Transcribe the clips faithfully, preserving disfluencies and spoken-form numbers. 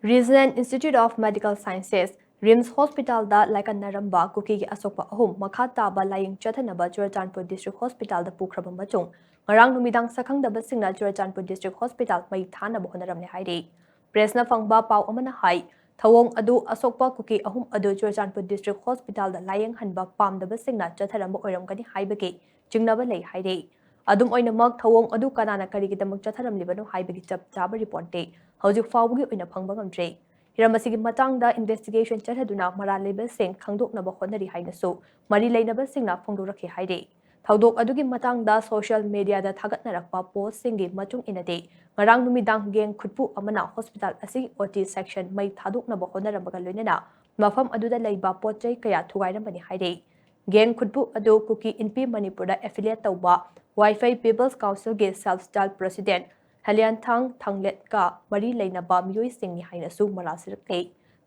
Regional Institute of Medical Sciences, RIMS ꯍꯣꯁꯄꯤꯇꯥꯜꯗ ꯂꯥꯏꯀꯠꯅꯔꯝꯕ ꯀꯨꯀꯤꯒꯤ ꯑꯁꯣꯛꯄ ꯑꯍꯨꯝ ꯃꯈꯥ ꯇꯥꯕ ꯂꯥꯌꯦꯡ ꯆꯠꯊꯅꯕ ꯆꯨꯔꯆꯥꯟꯄꯨꯔ ꯗꯤꯁꯇ꯭ꯔꯤꯛ ꯍꯣꯁꯄꯤꯇꯥꯜꯗ ꯄꯨꯈ꯭ꯔꯕ ꯃꯇꯨꯡ, ꯉꯔꯥꯡ ꯅꯨꯃꯤꯗꯥꯡ ꯁꯛꯈꯪꯗꯕꯁꯤꯡꯅ ꯆꯨꯔꯆꯥꯟꯄꯨꯔ ꯗꯤꯁꯇ꯭ꯔꯤꯛ ꯍꯣꯁꯄꯤꯇꯥꯜ ꯃꯩ ꯊꯥꯅꯕ ꯍꯣꯠꯅꯔꯝꯂꯦ ꯍꯥꯏꯔꯤ꯫ ꯄ꯭ꯔꯦꯁꯅ ꯐꯪꯕ ꯄꯥꯎ ꯑꯃꯅ ꯍꯥꯏ, ꯊꯧꯑꯣꯡ ꯑꯗꯨ ꯑꯁꯣꯛꯄ ꯀꯨꯀꯤ ꯑꯍꯨꯝ ꯑꯗꯨ ꯆꯨꯔꯆꯥꯟꯄꯨꯔ ꯗꯤꯁꯇ꯭ꯔꯤꯛ ꯍꯣꯁꯄꯤꯇꯥꯜꯗ ꯂꯥꯌꯦꯡꯍꯟꯕ ꯄꯥꯝꯗꯕꯁꯤꯡꯅ ꯆꯠꯊꯔꯝꯕ ꯑꯣꯏꯔꯝꯒꯅꯤ ꯍꯥꯏꯕꯒꯤ ꯆꯤꯡꯅꯕ ꯂꯩ ꯍꯥꯏꯔꯤ꯫ ꯑꯗꯨꯝ ꯑꯣꯏꯅꯃꯛ, ꯊꯧꯑꯣꯡ ꯑꯗꯨ ꯀꯅꯥꯅ ꯀꯔꯤꯒꯤꯗꯃꯛ ꯆꯠꯊꯔꯝꯂꯤꯕꯅꯣ ꯍꯥꯏꯕꯒꯤ ꯆꯞ ꯆꯥꯕ ꯔꯤꯄꯣꯔꯠꯇꯤ ꯍꯧꯖꯤꯛ ꯐꯥꯎꯕꯒꯤ ꯑꯣꯏꯅ ꯐꯪꯕ ꯉꯝꯗ꯭ꯔꯤ꯫ ꯍꯤꯔꯝ ꯑꯁꯤꯒꯤ ꯃꯇꯥꯡꯗ ꯏꯟꯚꯦꯁꯇꯤꯒꯦꯁꯟ ꯆꯠꯊꯗꯨꯅ ꯃꯔꯥꯜ ꯂꯩꯕꯁꯤꯡ ꯈꯪꯗꯣꯛꯅꯕ ꯍꯣꯠꯅꯔꯤ ꯍꯥꯏꯅꯁꯨ ꯃꯔꯤ ꯂꯩꯅꯕꯁꯤꯡꯅ ꯐꯣꯡꯗꯣꯔꯛꯈꯤ ꯍꯥꯏꯔꯤ꯫ ꯊꯧꯗꯣꯛ ꯑꯗꯨꯒꯤ ꯃꯇꯥꯡꯗ ꯁꯣꯁꯤꯌꯦꯜ ꯃꯤꯗꯤꯌꯥꯗ ꯊꯥꯒꯠꯅꯔꯛꯄ ꯄꯣꯁꯁꯤꯡꯒꯤ ꯃꯇꯨꯡ ꯏꯟꯅꯗꯤ, ꯉꯔꯥꯡ ꯅꯨꯃꯤꯗꯥꯡ ꯒꯦꯡ ꯈꯨꯠꯄꯨ ꯑꯃꯅ ꯍꯣꯁꯄꯤꯇꯥꯜ ꯑꯁꯤꯒꯤ ꯑꯣ ꯇꯤ ꯁꯦꯛꯁꯟ ꯃꯩ ꯊꯥꯗꯣꯛꯅꯕ ꯍꯣꯠꯅꯔꯝꯕꯒ ꯂꯣꯏꯅꯅ ꯃꯐꯝ ꯑꯗꯨꯗ ꯂꯩꯕ ꯄꯣꯠ ꯆꯩ ꯀꯌꯥ ꯊꯨꯒꯥꯏꯔꯝꯕꯅꯤ ꯍꯥꯏꯔꯤ꯫ ꯒꯦꯡ ꯈꯨꯠꯄꯨ ꯑꯗꯨ ꯀꯨꯀꯤ ꯏꯟꯄꯤ ꯃꯅꯤꯄꯨꯔꯗ ꯑꯦꯐꯤꯂꯤꯌꯦꯠ ꯇꯧꯕ ꯋꯥꯏꯐꯩ ꯄꯤꯄꯜꯁ ꯀꯥꯎꯟꯁꯤꯜꯒꯤ ꯁꯦꯜꯐ ꯁ꯭ꯇꯥꯏꯜ ꯄ꯭ꯔꯦꯁꯤꯗꯦꯟꯠ ꯍꯦꯂꯤꯌꯥꯟꯊꯥꯡ ꯊꯥꯡꯂꯦꯠꯀ ꯃꯔꯤ ꯂꯩꯅꯕ ꯃꯤꯑꯣꯏꯁꯤꯡꯅꯤ ꯍꯥꯏꯅꯁꯨ ꯃꯔꯥꯜ ꯁꯤꯔꯛꯂꯤ꯫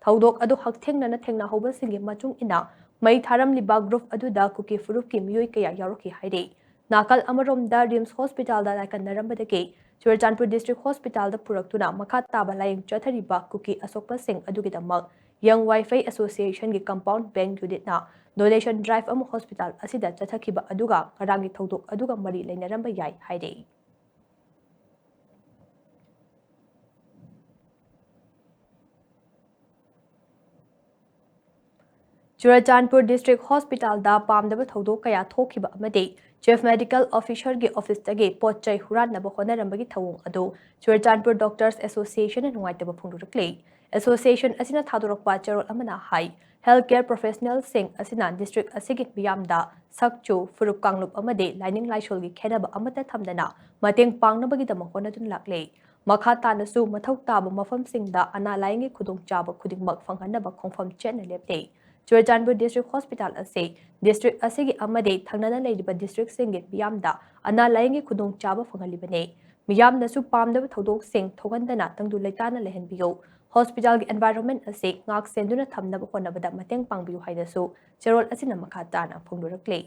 ꯊꯧꯗꯣꯛ ꯑꯗꯨ ꯍꯛꯊꯦꯡꯅꯅ ꯊꯦꯡꯅꯍꯧꯕꯁꯤꯡꯒꯤ ꯃꯇꯨꯡ ꯏꯟꯅ, ꯃꯩ ꯊꯥꯔꯝꯂꯤꯕ ꯒ꯭ꯔꯨꯞ ꯑꯗꯨꯗ ꯀꯨꯀꯤ ꯐꯨꯔꯨꯞꯀꯤ ꯃꯤꯑꯣꯏ ꯀꯌꯥ ꯌꯥꯎꯔꯛꯈꯤ ꯍꯥꯏꯔꯤ꯫ ꯅꯥꯀꯜ ꯑꯃꯔꯣꯝꯗ, ꯔꯤꯝꯁ ꯍꯣꯁꯄꯤꯇꯥꯜꯗ ꯂꯥꯏꯀꯠꯅꯔꯝꯕꯗꯒꯤ ꯆꯨꯔꯆꯥꯟꯄꯨꯔ ꯗꯤꯁꯇ꯭ꯔꯤꯛ ꯍꯣꯁꯄꯤꯇꯥꯜꯗ ꯄꯨꯔꯛꯇꯨꯅ ꯃꯈꯥ ꯇꯥꯕ ꯂꯥꯌꯦꯡ ꯆꯠꯊꯔꯤꯕ ꯀꯨꯀꯤ ꯑꯁꯣꯛꯄꯁꯤꯡ ꯑꯗꯨꯒꯤꯗꯃꯛ ꯌꯪ ꯋꯥꯏꯐꯩ ꯑꯦꯁꯣꯁꯤꯌꯦꯁꯟꯒꯤ ꯀꯝꯄꯥꯎꯟ ꯕꯦꯡꯛ ꯌꯨꯅꯤꯠꯅ ꯗꯣꯅꯦꯁꯟ ꯗ꯭ꯔꯥꯏꯚ ꯑꯃ ꯍꯣꯁꯄꯤꯇꯥꯜ ꯑꯁꯤꯗ ꯆꯠꯊꯈꯤꯕ ꯑꯗꯨꯒ ꯉꯔꯥꯡꯒꯤ ꯊꯧꯗꯣꯛ ꯑꯗꯨꯒ ꯃꯔꯤ ꯂꯩꯅꯔꯝꯕ ꯌꯥꯏ ꯍꯥꯏꯔꯤ꯫ ꯆꯨꯔꯆꯥꯟꯄꯨꯔ ꯗꯤꯁꯇ꯭ꯔꯤꯛ ꯍꯣꯁꯄꯤꯇꯥꯜꯗ ꯄꯥꯝꯗꯕ ꯊꯧꯗꯣꯛ ꯀꯌꯥ ꯊꯣꯛꯈꯤꯕ ꯑꯃꯗꯤ ꯆꯤꯐ ꯃꯦꯗꯤꯀꯦꯜ ꯑꯣꯐꯤꯁꯔꯒꯤ ꯑꯣꯐꯤꯁꯇꯒꯤ ꯄꯣꯠ ꯆꯩ ꯍꯨꯔꯥꯟꯅꯕ ꯍꯣꯠꯅꯔꯝꯕꯒꯤ ꯊꯧꯑꯣꯡ ꯑꯗꯨ ꯆꯨꯔꯆꯥꯟꯄꯨꯔ ꯗꯣꯛꯇꯔꯁ ꯑꯦꯁꯣꯁꯤꯌꯦꯁꯟꯅ ꯅꯨꯡꯉꯥꯏꯇꯕ ꯐꯣꯡꯗꯣꯔꯛꯂꯤ꯫ ꯑꯦꯁꯣꯁꯤꯌꯦꯁꯟ ꯑꯁꯤꯅ ꯊꯥꯗꯣꯔꯛꯄ ꯆꯦꯔꯣꯜ ꯑꯃꯅ ꯍꯥꯏ, ꯍꯦꯜꯊ ꯀꯦꯌꯔ ꯄ꯭ꯔꯣꯐꯦꯁꯅꯦꯜꯁꯤꯡ ꯑꯁꯤꯅ ꯗꯤꯁꯇ꯭ꯔꯤꯛ ꯑꯁꯤꯒꯤ ꯃꯤꯌꯥꯝꯗ ꯁꯛꯆꯨ, ꯐꯨꯔꯨꯞ ꯀꯥꯡꯂꯨꯞ ꯑꯃꯗꯤ ꯂꯥꯏꯅꯤꯡ ꯂꯥꯏꯁꯣꯜꯒꯤ ꯈꯦꯠꯅꯕ ꯑꯃꯠꯇ ꯊꯝꯗꯅ ꯃꯇꯦꯡ ꯄꯥꯡꯅꯕꯒꯤꯗꯃꯛ ꯍꯣꯠꯅꯗꯨꯅ ꯂꯥꯛꯂꯤ꯫ ꯃꯈꯥ ꯇꯥꯅꯁꯨ ꯃꯊꯧ ꯇꯥꯕ ꯃꯐꯝꯁꯤꯡꯗ ꯑꯅꯥ ꯂꯥꯌꯦꯡꯒꯤ ꯈꯨꯗꯣꯡꯆꯥꯕ ꯈꯨꯗꯤꯡꯃꯛ ꯐꯪꯍꯟꯅꯕ ꯈꯣꯡꯐꯝ ꯆꯦꯠꯅ ꯂꯦꯞꯂꯤ꯫ ꯆꯨꯔꯆꯥꯟꯄꯨꯔ ꯗꯤꯁꯇ꯭ꯔꯤꯛ ꯍꯣꯁꯄꯤꯇꯥꯜ ꯑꯁꯤ ꯗꯤꯁꯇ꯭ꯔꯤꯛ ꯑꯁꯤꯒꯤ ꯑꯃꯗꯤ ꯊꯪꯅꯅ ꯂꯩꯔꯤꯕ ꯗꯤꯁꯇ꯭ꯔꯤꯛꯁꯤꯡꯒꯤ ꯃꯤꯌꯥꯝꯗ ꯑꯅꯥ ꯂꯥꯌꯦꯡꯒꯤ ꯈꯨꯗꯣꯡꯆꯥꯕ ꯐꯪꯍꯜꯂꯤꯕꯅꯤ꯫ ꯃꯤꯌꯥꯝꯅꯁꯨ ꯄꯥꯝꯗꯕ ꯊꯧꯗꯣꯛꯁꯤꯡ ꯊꯣꯛꯍꯟꯗꯅ ꯇꯪꯗꯨ ꯂꯩꯇꯥꯅ ꯂꯩꯍꯟꯕꯤꯌꯨ꯫ ꯍꯣꯁꯄꯤꯇꯥꯜꯒꯤ ꯑꯦꯟꯚꯥꯏꯔꯣꯟꯃꯦꯟ ꯑꯁꯤ ꯉꯥꯛ ꯁꯦꯟꯗꯨꯅ ꯊꯝꯅꯕ ꯍꯣꯠꯅꯕꯗ ꯃꯇꯦꯡ ꯄꯥꯡꯕꯤꯌꯨ ꯍꯥꯏꯅꯁꯨ ꯆꯦꯔꯣꯜ ꯑꯁꯤꯅ ꯃꯈꯥ ꯇꯥꯅ ꯐꯣꯡꯗꯣꯔꯛꯂꯤ꯫